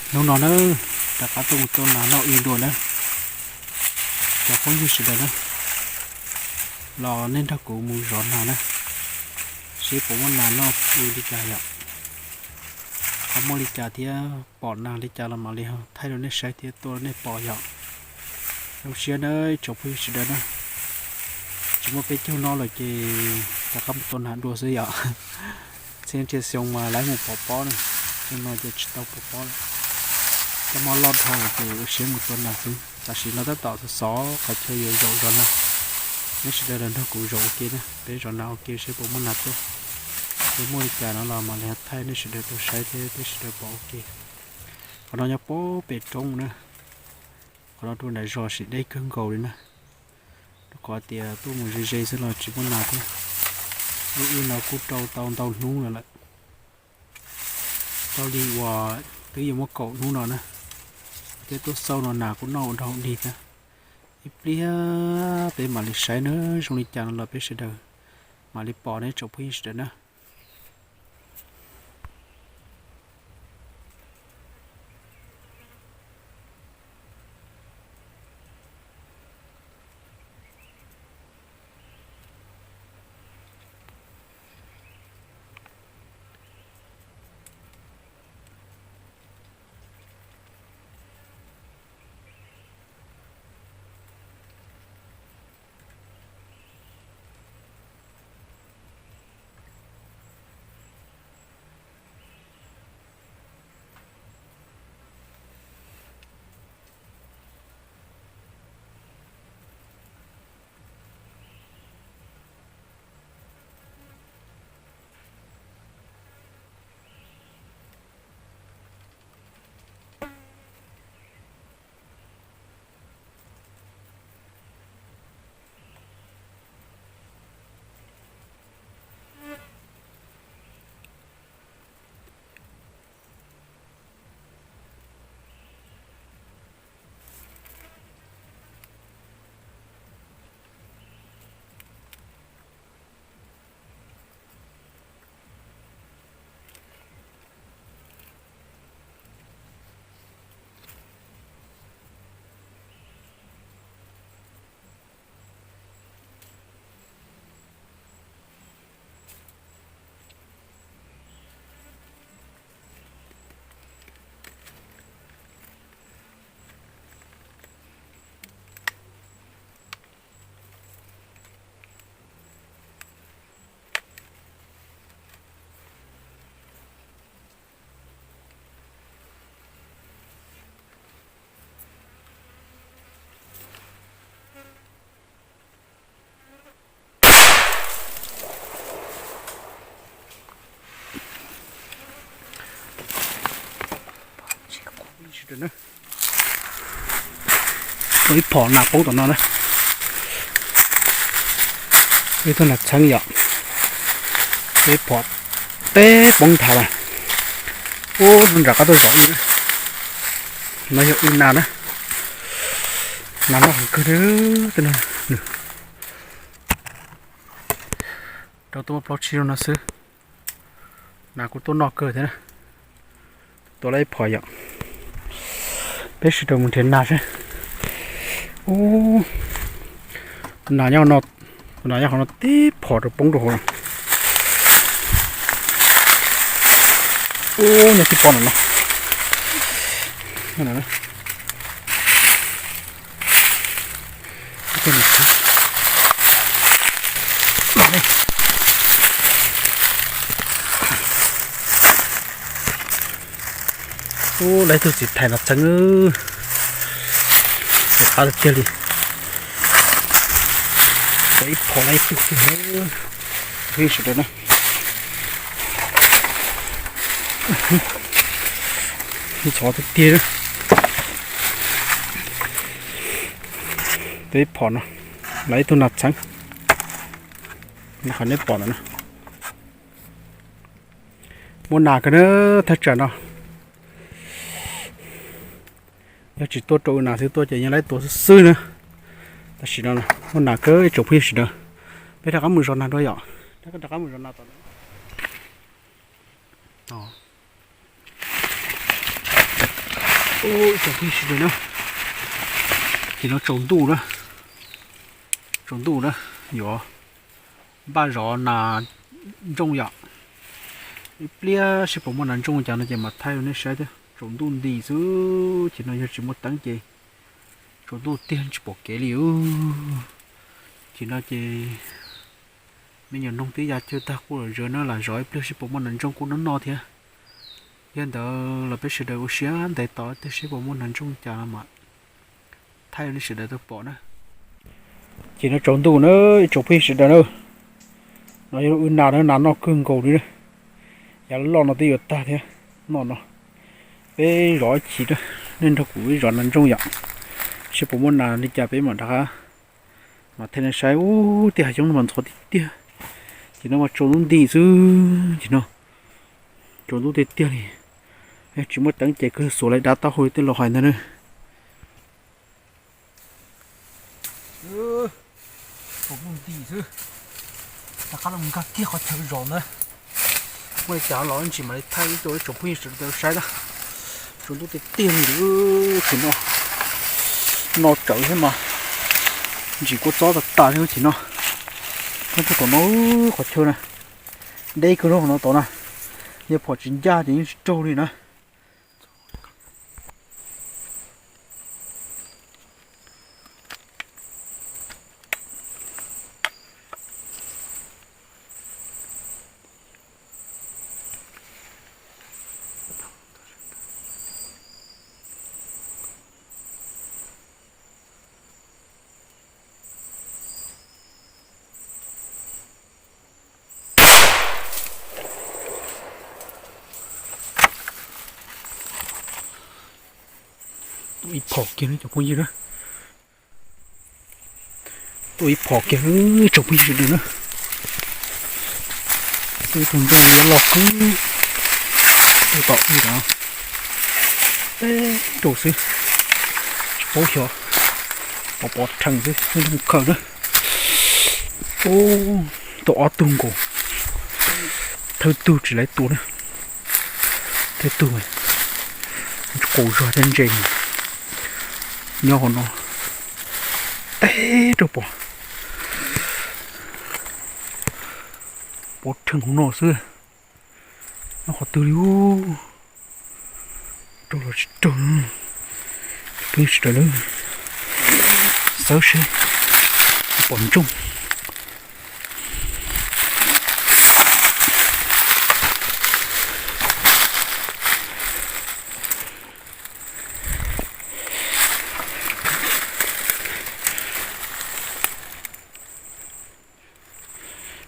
Hnub no na, rov qab tuaj mus tua nas noj ib dua na, cov phooj ywg sawv daws na, los nej nrog kuv mus zov nas na, seb puas muaj nas noj ib li cas yom. Ho muaj li cas thiab pom nas li cas los mam li thaij rau nej saib thiab tua rau nej pom yom. Zoo siab na ib tsoom phooj ywg sawv daws na, tsis muaj peb caug no lawm ces rov qab mus tua nas dua xwb yom. Txhia ntsia xyoo mas lawv mus pov pob na, xyoo no ces tsis tau pov pob lawm. Cov mob loj dhau ces ua siab mus tua nas xwb. Tam sim no tab tom xov xov qhov chaw yuav zaum zov nas, nej sawv daws los nrog kuv zaum ua ke na, peb zov nas ua ke seb puas muaj nas tuaj. Yog muaj li cas no los mam li thaij nej sawv daws tau saib thiab peb sawv daws pom ua ke. Qhov no nyob puag pem roob na, qhov no rau nram zos sim deb kawg nkaus li na. Rau qhov tias tuaj mus ze ze xwb los tsis muaj nas thiab. Lub wj no kuj rau tau ntau hnub no lawm, rau li uas twb yuav muaj kaum hnub no na, thiab tuaj xauj no nas kuj noj ua dog ua dig thiab. Ib pliag peb mam li saib na, zoo li cas no los peb sawv daws mam li pom na ib tsoom phooj ywg sawv daws na. Ib phom nas poob tom no na. Ib tug nas txheeb yom. Ib phom teb poob nthav lawm. Ub, nram qab tuaj zom ib, no yog ib nas na. Nas noj heev kawg, rau tuaj muaj plaub tsib lub no xwb. Nas kuj tuaj noj kawg thiab na. Tua lawm ib phom yom. Peb sawv daws mus nrhiav nas seb. Ub, tus nas nyob, tus nas nyob qhov no tib phom rau poob rau hauv no. Ub, nyob tib pob no no. Ub, lawv ib tug txiv thais nas txheeb, txiv qab tiag tiag li. Tua ib phom lawm ib tug tiag. Phooj ywg sawv daws na, ntxhov tiag tiag. Tua ib phom no, lawv ib tug nas txheeb, qhov nej pom ntawm no. Muaj nas kawg na thaj tsam no. Yog tsis tuaj rau nas xwb, tuaj ces yeej laib tua xwb xwb na. Tam sim no muaj nas kawg ib tsoom phooj ywg sawv daws. Peb rov qab mus zov nas dua yom. Rov qab mus zov nas tom no. Ib tsoom phooj ywg sawv daws na, ces no tsaus ntuj na, tsaus ntuj na, yuav npaj zov nas ntsooj yom. Ib pliag seb puas muaj nas ntsooj cas no ces mam thaij rau nej saib thiab. Tsaus ntuj nti xwb, ces no yog tsis muaj teeb ces tsaus ntuj tiag tsis pom kev li. Ces no ces me nyuam noog twb ya cawg tag kuj lom zov na, lam zov ib pliag seb puas muaj nas ntsooj kuj noj noj thiab. Yog ntawd los peb sawv daws ua siab ntev tos ib pliag seb puas muaj nas ntsooj cas no mas thaij rau nej sawv daws tau pom na. Ces no tsaus ntuj na, ib tsoom phooj ywg sawv daws na, no yog lub wb nas na, nas noj kawg nkaus li na. Yav loj no twb yuav tag thiab, noj no. Peb zov ib chim na, nej nrog kuv zov nas ntsooj yom, seb puas muaj nas li cas peb mam rov qab mam thaij nej saib. Ub, tej hav xyoob no mas ntxhov tiag tiag. Ces no mas tsaus ntuj nti xwb ces no, tsaus ntuj tiag tiag li. Tsis muaj teeb ces kawg xuas li dav taub hau li tej laus hais ntag na. Tsaus ntuj nti xwb, rov qab los nkag kiag qhov chaw zov ntawd. Muaj li cas los ntsis mam li thaij rau ib tsoom phooj ywg sawv daws saib na. Tsaus ntuj tiag tiag li, tsis no, no tsawv thiab mas, ntsis kua txob tas tas li ces no. Nyob rau tom no, qhov chaw na, deb kawg no tod na, yog phom tsis ncaj ces yeej tsis raug li na. Tuaj ib phom kiag na cov phooj ywg na. Tuaj ib phom kiag tsoom phooj ywg sawv daws na. Tuaj ib tug ntsooj liab loj kawg. Tuaj tom ub no, teb rau xwb, tsis paub xyov, pov pov rhees xwb, mus khaws na. Ub, tau ob tug nkaus, thawj tug tsis laiv tua na. Thawj tug qaus zog thiab ntse, nyob hauv no, teb rau pov, pov rhees hauv no xwb. Nyob qhov twg li ub, raug los tsis raug, peb sawv daws xawb seb pom ntsooj.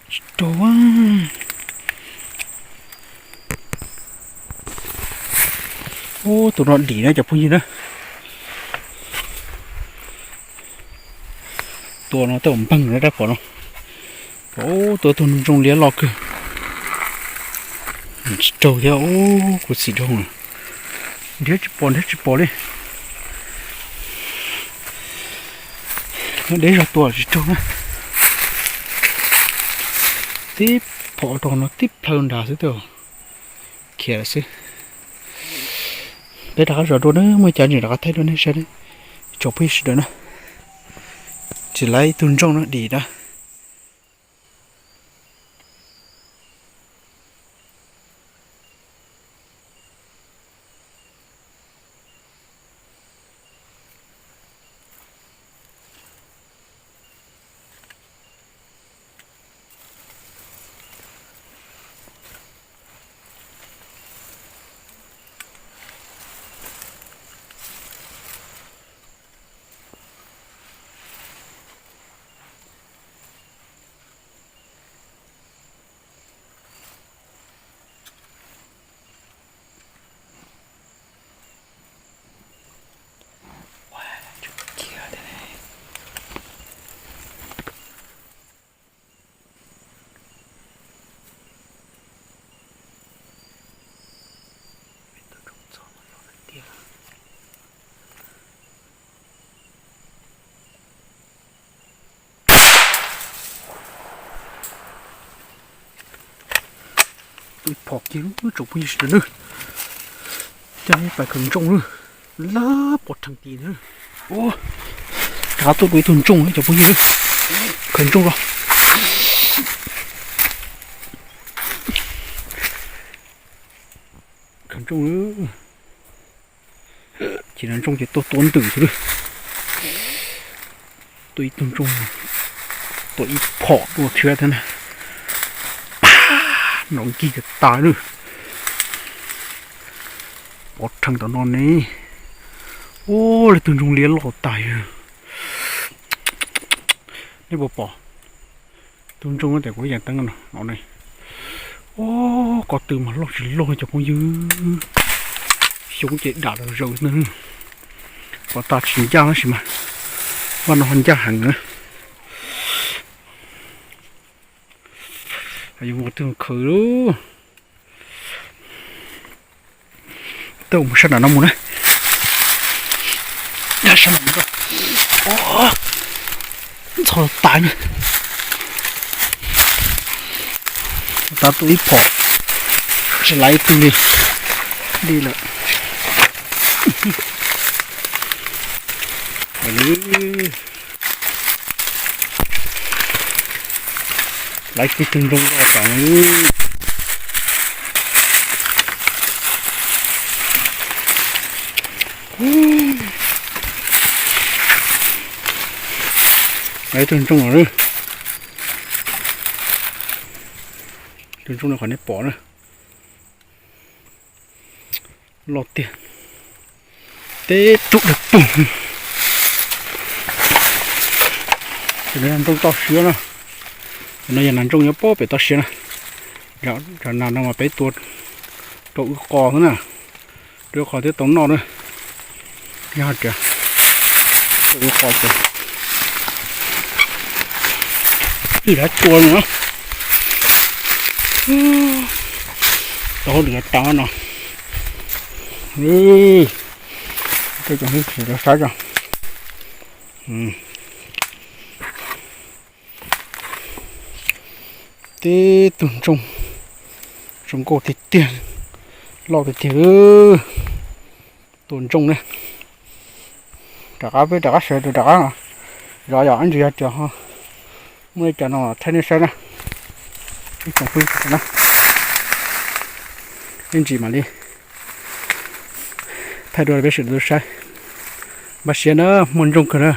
Tsis raug. Ub, tus no dim na cov phooj ywg na. Tua no tej zaum npeeg na rab phom no. Ub, tua tus ntsooj liab loj kawg. Tsis raug thiab, ub, kuv txiv raug. Nrhiav tsis pom, nrhiav tsis pom li. Deb zog tua tsis raug na. Tib phom rau no tib plhaw nrad xwb, khiav lawm xwb. Peb rov qab zov dua na, muaj cav ntsis rov qab thaij dua nej saib, tsoom phooj ywg sawv daws na. Tsis laiv ib tug ntsooj na, dim na. Tus phom kiag lub tsoom phooj ywg sawv daws na, coj ib pais khaws ntsooj lawm. Lab pov rhees ti na. Rov qab tuaj dua ib tug ntsooj cov phooj ywg. Khaws ntsooj los. Khaws ntsooj. Ces no ntsooj ces tuaj tua ntws xwb lawm. Tuaj ib tug ntsooj, tua ib phom dua thiab thiab na. Nrov nkig tas tas lawm. Pov rhees tom no ne. Ua li tug ntsooj liab loj tas yog. Nej puas pom? Tug ntsooj tes kuv yees teeb no ne. Ua, ko tw mas loj tsis loj cov phooj ywg. Xyoob ces dam los zaws na. Pov tas tsis ncaj tab sis mas vaj no ho ncaj heev na. Yuav mus twg khaws lub. Tuaj mus sab nram no mus na. Sab nram no. Ntxhov tas na. Tab tuaj ib phom, tsis laiv ib tug li. Li lawm. Laiv tib tug ntsooj loj tas. Laiv tug ntsooj lawm. Tug ntsooj no qhov nej pom na. Loj tiag. Teb tug dawb paug. Cov no yog ntsooj toj siab na. Cov no yog nas ntsooj nyob pem toj siab na. Cov nas no mas peb tua rau wb qos xwb na. Rau wb qos thiab tau noj na. Yog hais tias rau wb qos ces ib lab tua no. Tau hauj lwm tas no. Tej cov ib tsis rau saib tso. Tib tug ntsooj, zoo nkauj tiag tiag, loj tiag tiag. Tua ntsooj ne. Rov qab peb rov qab sawv rau rov qab zov yom, ib ntsis yog tias ho muaj li cas no thaij nej saib na. Ib tsoom phooj ywg na, ib ntsis mam li thaij dua rau peb sawv daws tau saib. Npaj siab na, muaj ntsooj kawg na.